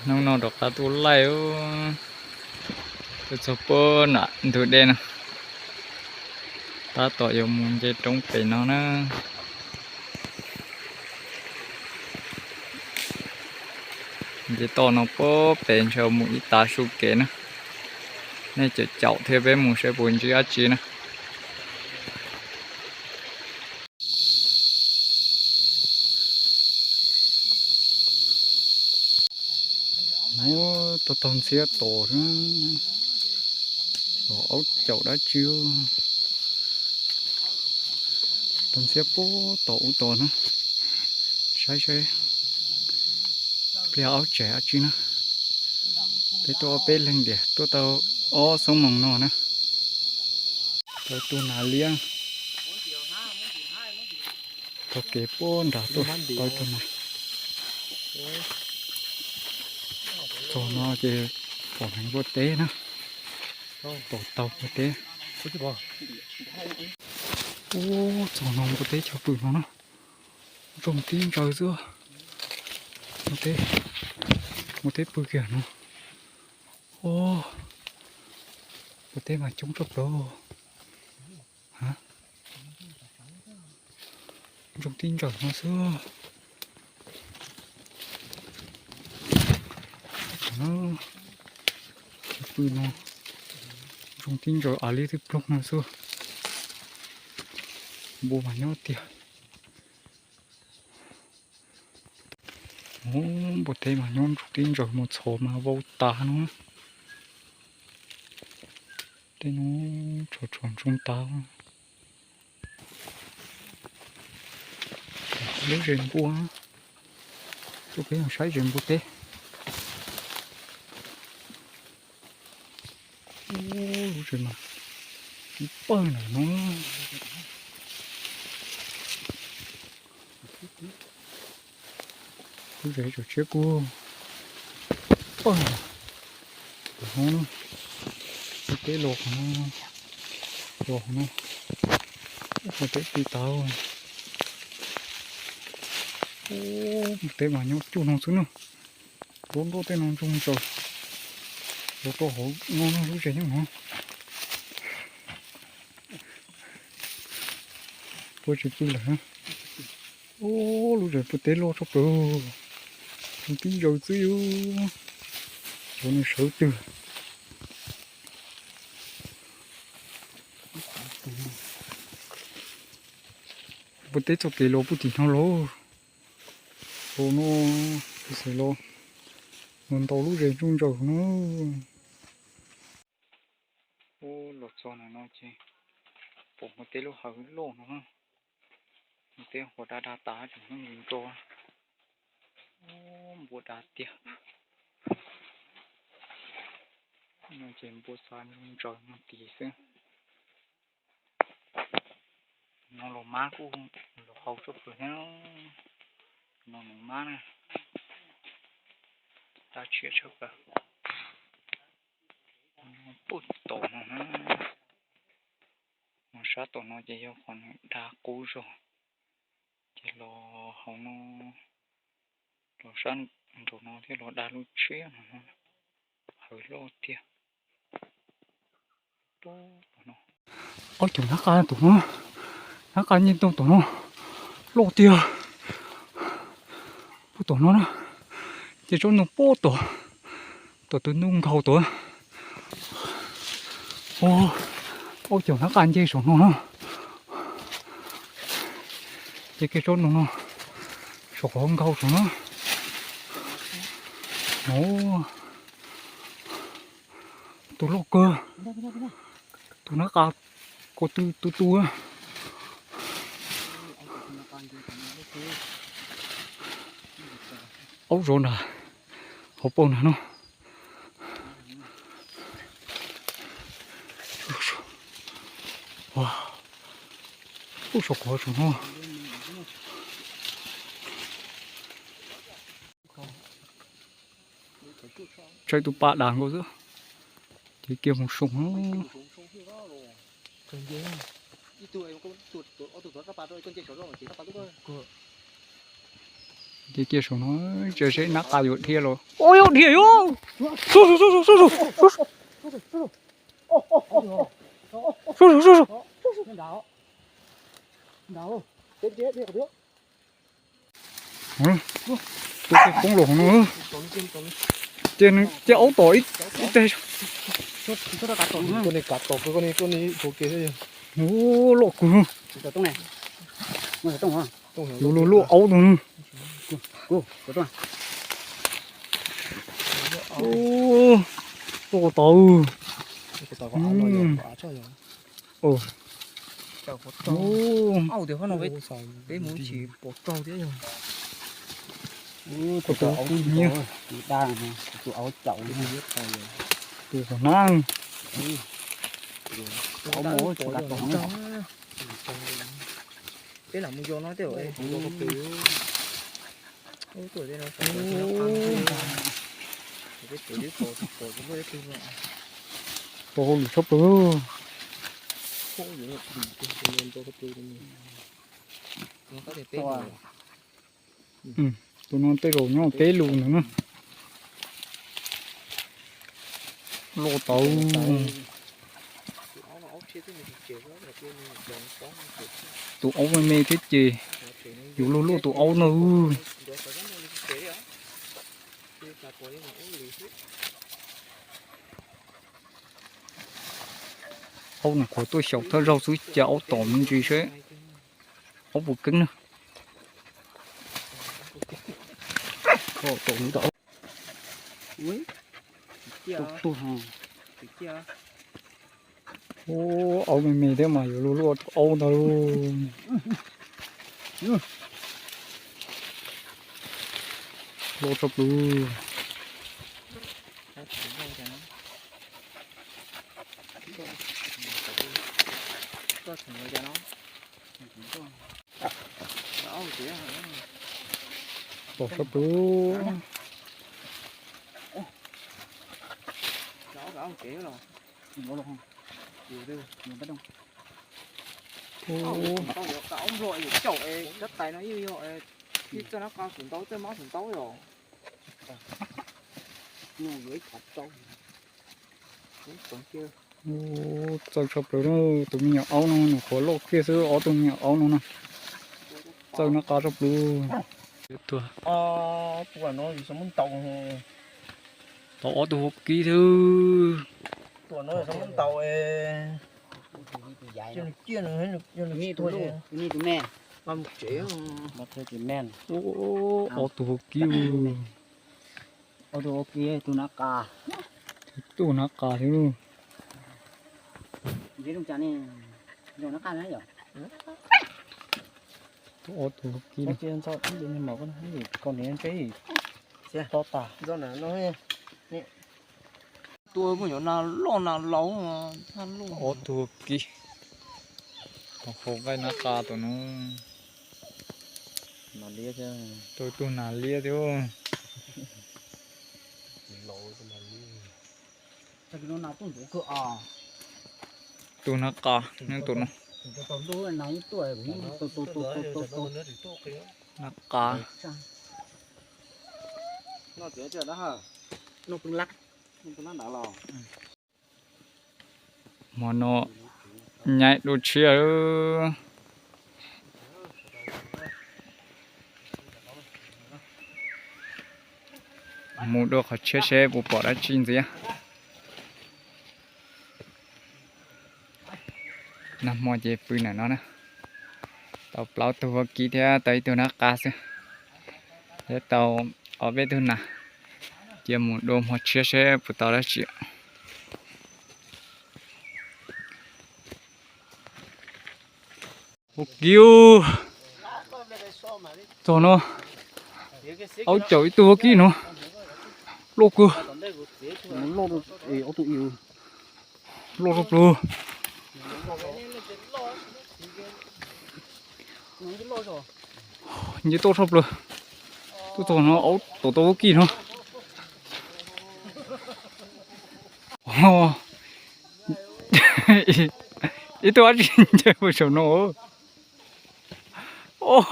Hnub no rov qab tuaj laij, tuaj txog puag nram ntug dej no, tab tom yuav mus nce roob pem no na. Nce toj no puag pem ntshe mus ib tav su kev na. Nej caum caum thiab peb mus saib puas ntsib dab tsi na. Tau tau ntxhiab tos, los aub caum dab tsi. Tau ntxhiab puag tom ub tos na, saib saib pliag aub tsem dab tsi na. Peb tuaj ob peb leeg tiag, tuaj tau ob xuab moos no na. Tau tuaj nas liab, tau kev puag nrad tuaj tau tuaj nas. Txog no ces pom heev npua teb na, pom tau npua teb. Ub, txog no npua teb chaw pw no na, ntsoog tib ntsaws xwb. Npua teb, npua teb pw kiag no. Ub, npua teb mas coob tshaj plaws. Ntsoog tib ntsaws no xwb. Pw no, ntsoog tib ntsaws av liab twb ploog no xwb. Npua mas nyob tiag. Ub, npua teb mas nyob ntsoog tib ntsaws mus txhos mas vau tas no. Tej no tshov tshov ntsoog tas. Lub zes npua, tuaj peb mus saib zes npua teb. Ub, lub zes mas ib pawg ntawm no. Lub zes tseem tshiab kub pawg ntawm no. Lub teb los qhov no, los qhov no, ub, qhov teb ti tau. Ub, teb mas nyob cuag no xwb na. Lub nroj tej no ntsoog ntsaws, los rau hauv no na, lub zes nyob no. Puas tsis pw lawm. Ub, lub zes npua teb loj tshaj plaws, ntsoog tib ntsaws xwb yus, xyov nws sawv twg. Npua teb txoj kev los puag tim no lauj. Los no, xwm los, los ntaus lub zes ntsoog ntsaws no. Ub, los txog ntawm no ces pom npua teb lub hawv loj no na. Npua teb ua da da tas tseem hnub nkaus. Ub, npua da tiag. No ces npua xa ntsoog ntsaws no tis xwb. No los mab kuj los hau tshaj plaws thiab. No los mab na, da tshiab tshaj plaws. Puag tom no na, no sab tom no ces yog qhov nws da qub zog, ces los hauv no, los sab nraum no thiab los da lub tshiab no, hawv loj tiag. Ob cov nab qa tom no, nab qa nce ntoo tom no, loj tiag. Puag tom no na, ces tsob ntoo puag tom, tom tus ntoo nkhaus tom. Ob cov nab qa nce saum no na, ces kiag tsob ntoo no, saum qhov nkhaus saum na. Tus loj kawg, tus nab qa ko tw tu tu. Aub zov nrad hauv paus nrad no. Ub, saum qhov saum no. Tsawg tus pa das nkaus xwb, ces kiag mus soo. Kiag kiag saum no, ntsia seb nab qa yuav dhia los. Ua dhia yom. Sub sub sub sub sub sub sub sub sub. Tus poob los no, cia aub tom ib teg. Loj kawg. Yuav luaj luaj aub no. Luaj tau. Tus aub caum, tus qhov hnab. Peb lam mus yos no tej. Tau hauj lwm tshaj plaws. Tus no tej zaum nyob peb lus ntawd na. Luaj tau. Tus aub me me thiab ces yuav luaj luaj tus aub no. Aub nws qhuav tuaj xyaum thawj zaug xwb cas aub tom me ntsis seb aub puas keeb na. Aub me me thiab mas yuav luaj luaj tus aub ntag lauj. Luaj tshaj plaws. Tom sab pus. Txawj tshaj plaws na, tus me nyuam aub no nws qhuav loj kiag xwb, ob tug me nyuam aub no na. Txawj nab qa tshaj plaws. Tau ob tug huab kib xwb. Ob tug huab kib. Tus nab qa thiab. Ob tug huab kib. Tua muaj nyuam nas loj nas laus. Ob tug huab kib. Hauv nqaij nab qa tom no. Tau tus nas liab thiab. Tus nab qa nyob tom no. Nab qa. Hmo no nyaib dua tshiab. Mus dua qhov tshiab seb puas pom dab tsi ntxiv. Nag hmo ces pw ntawm no na. Tau plaub tug huab kib thiab tau ib tug nab qa xwb, thiab tau ob peb tug nas. Cia mus dua hmo tshiab seb puas tau dab tsi. Huab kib, txog no, aub caum ib tug huab kib no, loj kawg, loj tshaj plaws. Nce toj tshaj plaws. Tuaj txog no aub tom tau huab kib no. Ib tug dab tsi nce puag saum no. Os,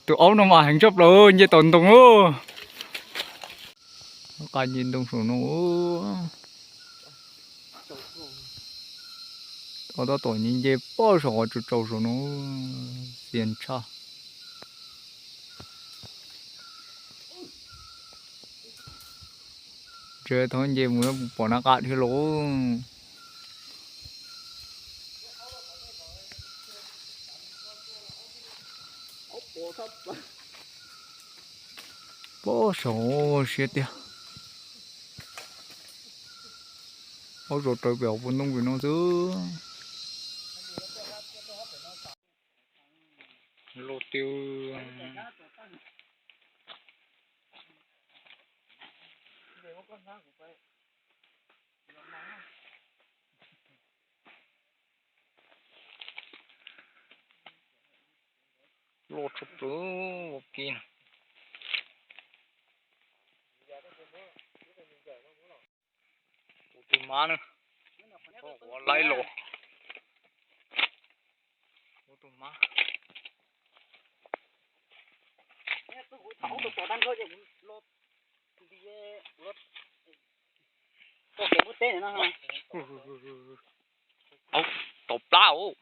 Tus aub no mas heev tshaj plaws, nce tom ntoo ub. Nqa nce ntoo saum no. Tab tom nce nce pob saum qhov tsaus tsaus saum no. Xias tshaj. Ntshe thaum nce mus pom nab qa dhia los. Pob saum siab tiag. Aub zov raws pem hauv paus ntoo pem no xwb. Loj tiag. Loj tshaj plaws ua ke. Tus tus mab na, ua laib los. Tus mab. Aub tom plab os.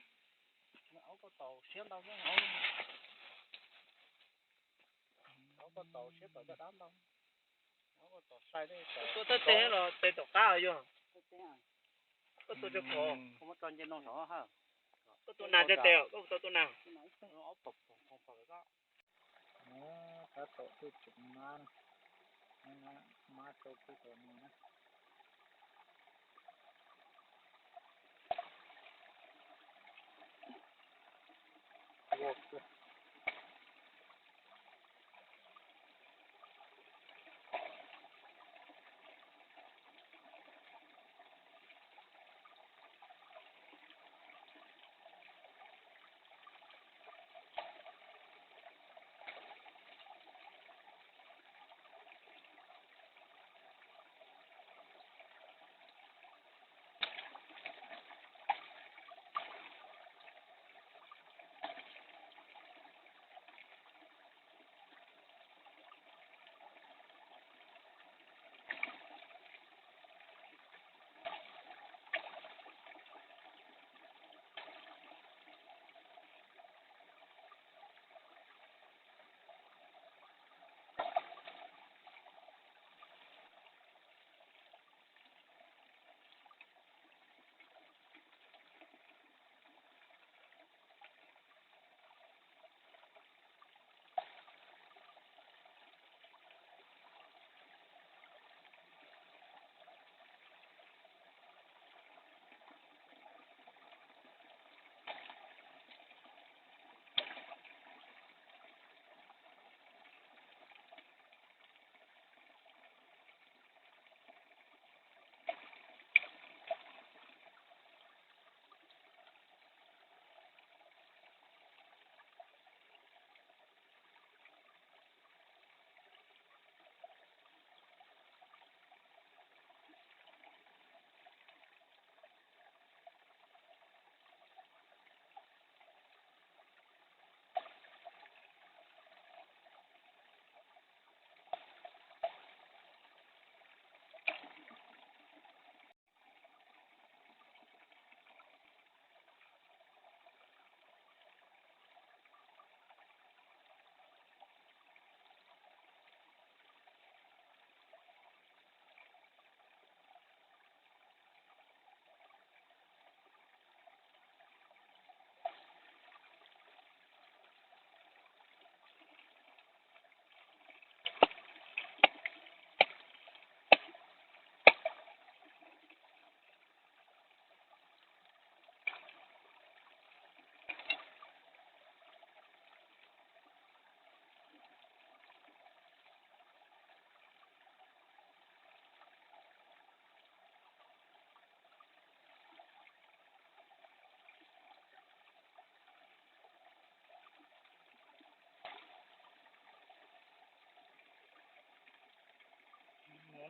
Tua thawj teg los tes tom qab yog. Koj tua rau qhov. Koj tua nas rau tes, koj tua tua nas. Tab tom tuaj tseem mab, mab rau peb tom no na.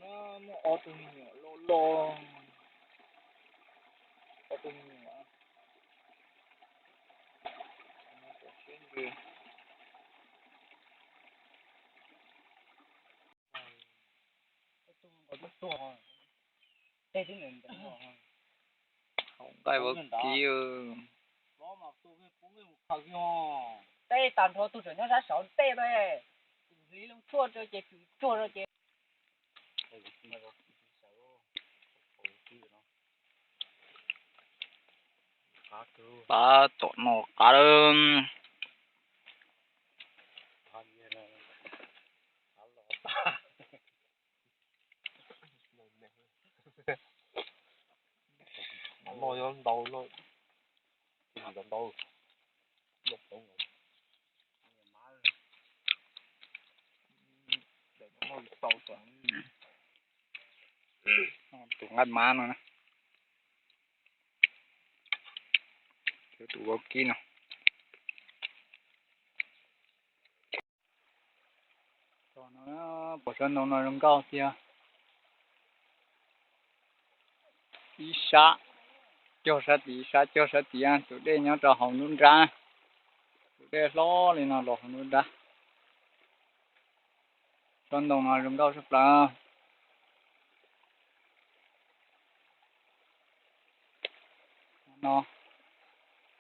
No muaj ob tug me nyuam loj loj, ob tug me nyuam. Siab ntsws. Nqaij vaub kib. Tej tag nrho tus tseem nyob sab saud tej, tus hliv loo tshuaj rau ces tsuag rau ces. Qab tom no qab lawm. Noj ntau, ntau. Tus nqaij mab no na. Tus vaub kib no. Pom sab ntoo no zoo nkauj tiag. Ib sab cog sab tid, ib sab cog sab tid, tus dej nyob rau hauv nruab nrab. Tus dej hlob li no los hauv nruab nrab. Tsob ntoo no zoo nkauj tshaj plaws. No,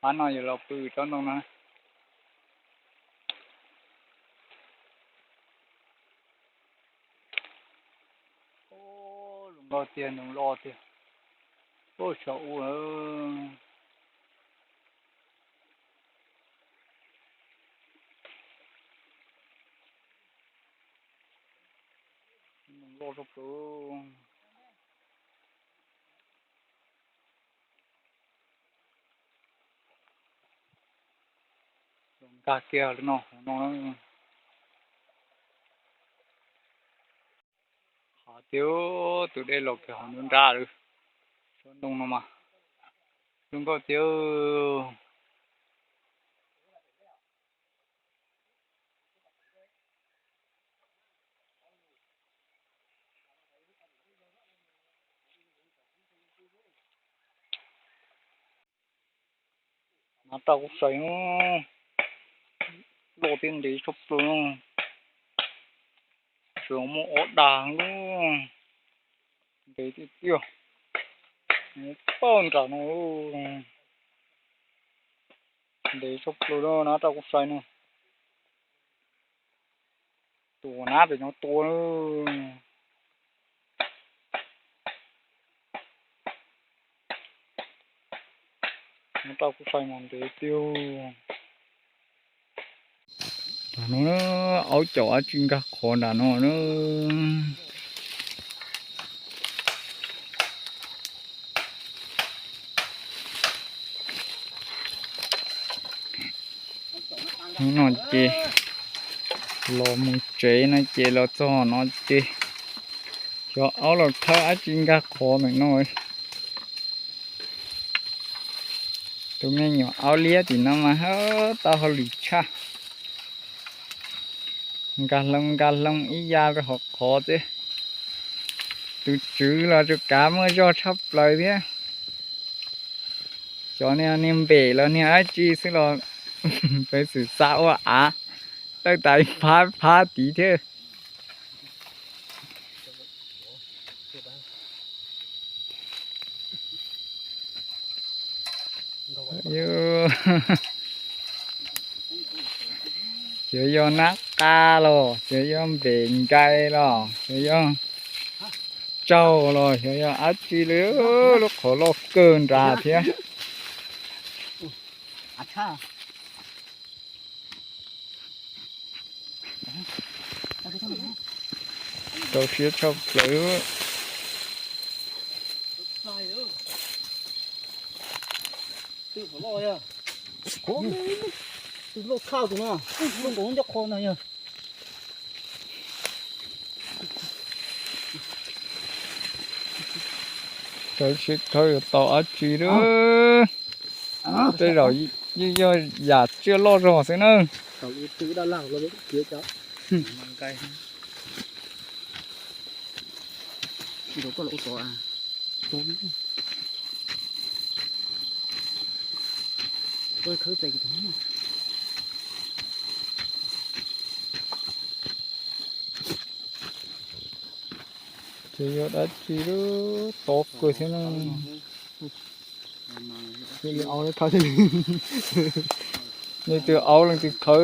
pab no yog los pw tsob ntoo no. Zoo nkauj tiag, ntoo loj tiag. Ub, tshav ub. Ntoo loj tshaj plaws. Nkag kiag no, no. Hav tiag, tus dej los kiag hauv nruab nrab lawm. Tsob ntoo no mas zoo nkauj tiag. Nab raj kuj sai, loj thiab ntev tshaj plaws. Tsuas muaj ob dag lub, ntev tiag tiag. Paub nram no, ntev tshaj plaws, nab raj kuj sai no. Tus nab pem no tua. Nab raj kuj sai mas ntev tiag. Nram no aub caum dab tsi nkag qhov nram no na. Hnub no ces los mus tsev no ces los txog no ces xyov aub los thawb dab tsi nkag qhov ntawm no. Tus me nyuam aub liab tim no mas tau hauj lwm tshaj. Nkag hloov nkag hloov ib ya rau hauv qhov xwb. Tus tswv los tsuas kav muaj zog tshaj plaws thiab. Xyov niag, niag npem los niag dab tsi xwb los pev xwm xa ua av, tawj tas ib phab phab tid thiab. Xyov yog nab qa los xyov yog npem nkai los xyov yog tsaug los xyov yog dab tsi li, lub qhov loj kawg nrad thiab. Rau siab tshaj plaws. Rau siab khawb yuav tau dab tsi lawm. Tej zaum yeej yog yam tsiaj loj zog xwb na. Yog dab tsi lub tov kawg thiab na. Leej twg aub leej twg khawb.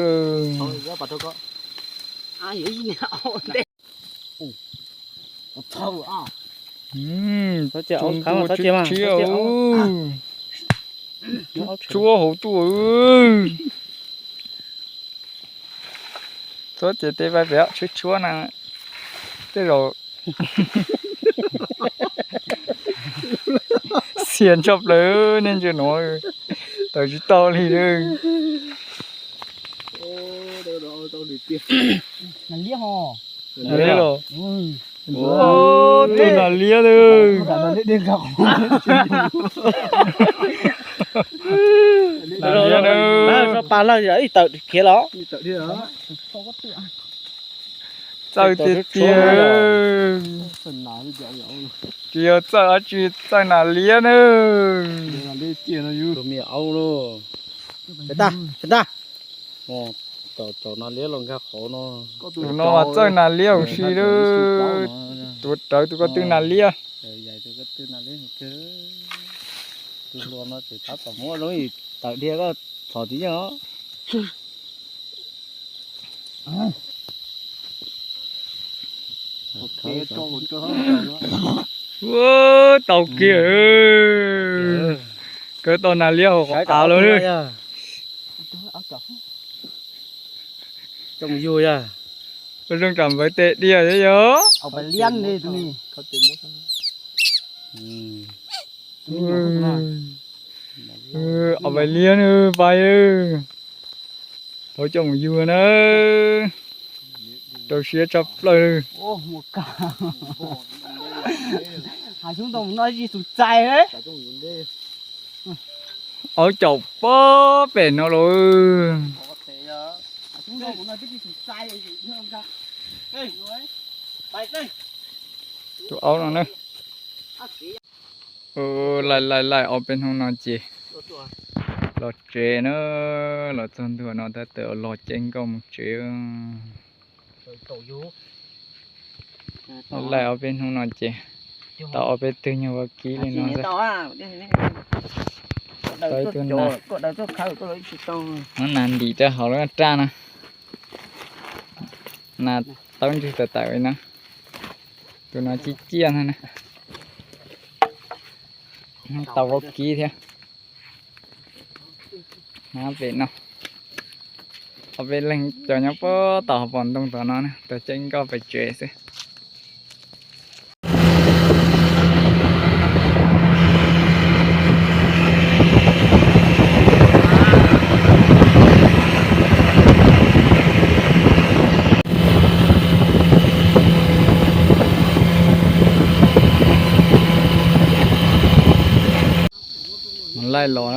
Tsuag ntua tshib tshiab. Tshuab hauv tuaj. Txhob ces tej vaj pem tshuab tshuab na. Tej zaum xiam tshaj plaws nej ntsia no, tawm tsis tau li. Nas liab los. Ua, tus nas liab lawm. Nas liab na. Tawm khiav los. Txawj tiag tiag. Tsis yog txawj dab tsi, txawj nas liab na. Tus no mas txawj nas liab huv si lawm. Tuav rawv tus ko tw nas liab. Tawm dhia koj txhom tsis yeej os. Ua, tau kiag. Kawg tau nas liab hauv qhov av lawm. Coj mus yug yog. Zoo tsam npawg tes diaj thiab yog. Au pais liab na pais. Tau coj mus yug na. Rau siab tshaj plaws. Aub caum pob pem no lauj. Tus aub no na. Laij laij laij ob peb hnub no ces los tsev na, los txog ntua no tab tom los caij nkoj mus tsev. Laij ob peb hnub no ces tau ob peb tug nyuag vaub kib li no xwb. Tau ib tug nas, muab nas ntim rau hauv lub raj no. Nas taub ntswg tawm tawm li no. Tus no ciaj ciaj ntag na. Tau vaub kib thiab. Pem no, ob peb leeg cov nyob puag tom hauv paus ntoo tom no na, tau caij nkoj pais tsev xwb. Mus laij los,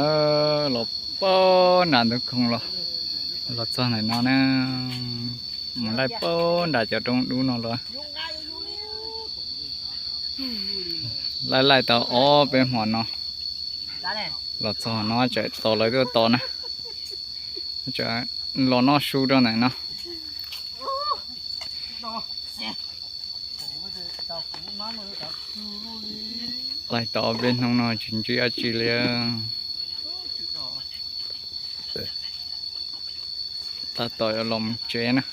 los puag nram ntug khoom los, los txog ntawm no na. Mus laij puag nram cov roob dub no los. Laij laij tau ob peb hmo no, los txog no tseem tos lawv tuaj tos na. Tseem los noj su rau ntawm no. Laij tau ob peb hnub no tsis ntsib dab tsi li. Tab tom yuav los mus tsev na.